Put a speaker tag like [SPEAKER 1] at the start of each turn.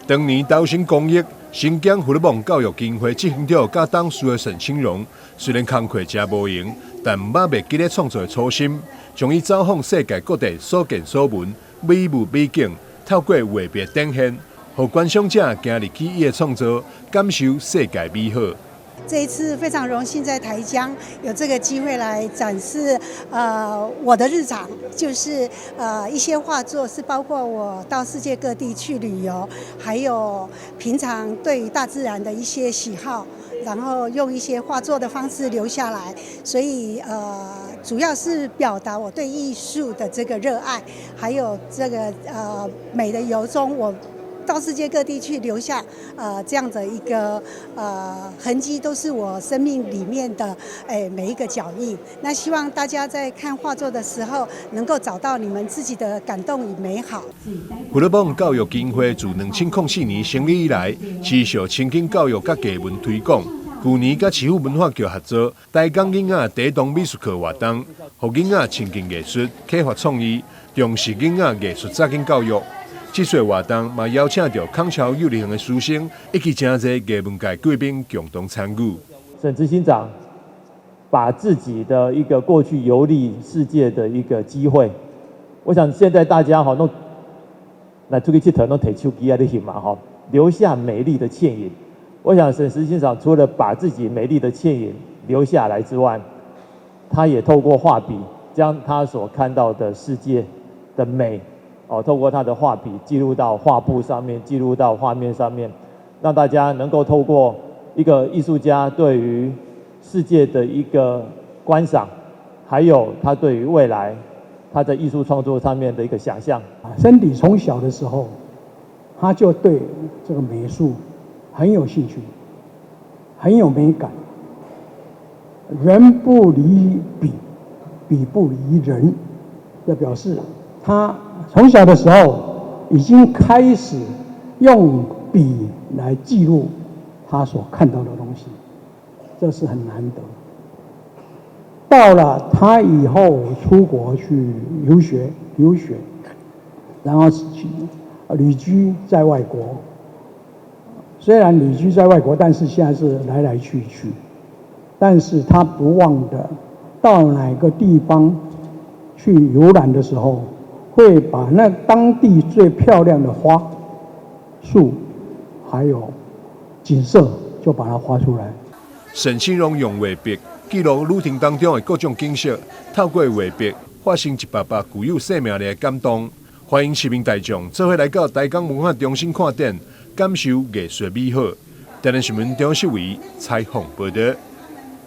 [SPEAKER 1] 當年投身公益，身兼弗勒蒙教育基金會執行長佮董事的沈清榮，雖然工課誠無閒，但毋捌袂記咧創作的初心，將伊走訪世界各地所見所聞、美物美景，透過畫筆展現，予觀賞者行入去伊的創作，感受世界美好。
[SPEAKER 2] 這一次非常榮幸在台江有這個機會來展示，我的日常，就是一些畫作是包括我到世界各地去旅遊，還有平常對於大自然的一些喜好，然後用一些畫作的方式留下來，所以主要是表達我對藝術的這個熱愛，還有這個美的遊蹤我到世界各地去留下這樣的一個痕跡，都是我生命裡面的每一個腳印。那希望大家在看畫作的時候，能夠找到你們自己的感動與美好。
[SPEAKER 1] 弗勒蒙教育基金會自2004年成立以來，持續深耕教育佮藝文推廣。舊年佮市府文化局合作，台江囡仔第一堂美術課活動，予囡仔親近藝術、啟發創意，重視囡仔藝術扎根教育。這次活動嘛邀請著康橋幼兒園的師生以及誠濟藝文界貴賓共同參與。
[SPEAKER 3] 沈執行長把自己的一個過去遊歷世界的一個機會，我想現在大家哈攏來出去𨑨迌攏提手機仔咧翕嘛吼，留下美麗的倩影。我想沈執行長除了把自己美麗的倩影留下來之外，他也透過畫筆將他所看到的世界的美，哦，透過他的畫筆記錄到畫布上面，記錄到畫面上面，讓大家能夠透過一個藝術家對於世界的一個觀賞，還有他對於未來他在藝術創作上面的一個想象。
[SPEAKER 4] 森迪從小的時候，他就對這個美術很有興趣，很有美感。人不離筆，筆不離人，這表示他從小的時候已經開始用筆來記錄他所看到的東西，這是很難得。到了他以後出國去留學，然後去旅居在外國。雖然旅居在外國，但是現在是來來去去，但是他不忘的到哪個地方去遊覽的時候，會把那當地最漂亮的花、樹，還有景色，就把它畫出來。
[SPEAKER 1] 沈清榮用畫筆記錄旅程當中的各種景色，透過畫筆發生一百百具有生命力的感動。歡迎市民大眾做伙來到台江文化中心看展，感受藝術美好。台南新聞張世維採訪報道。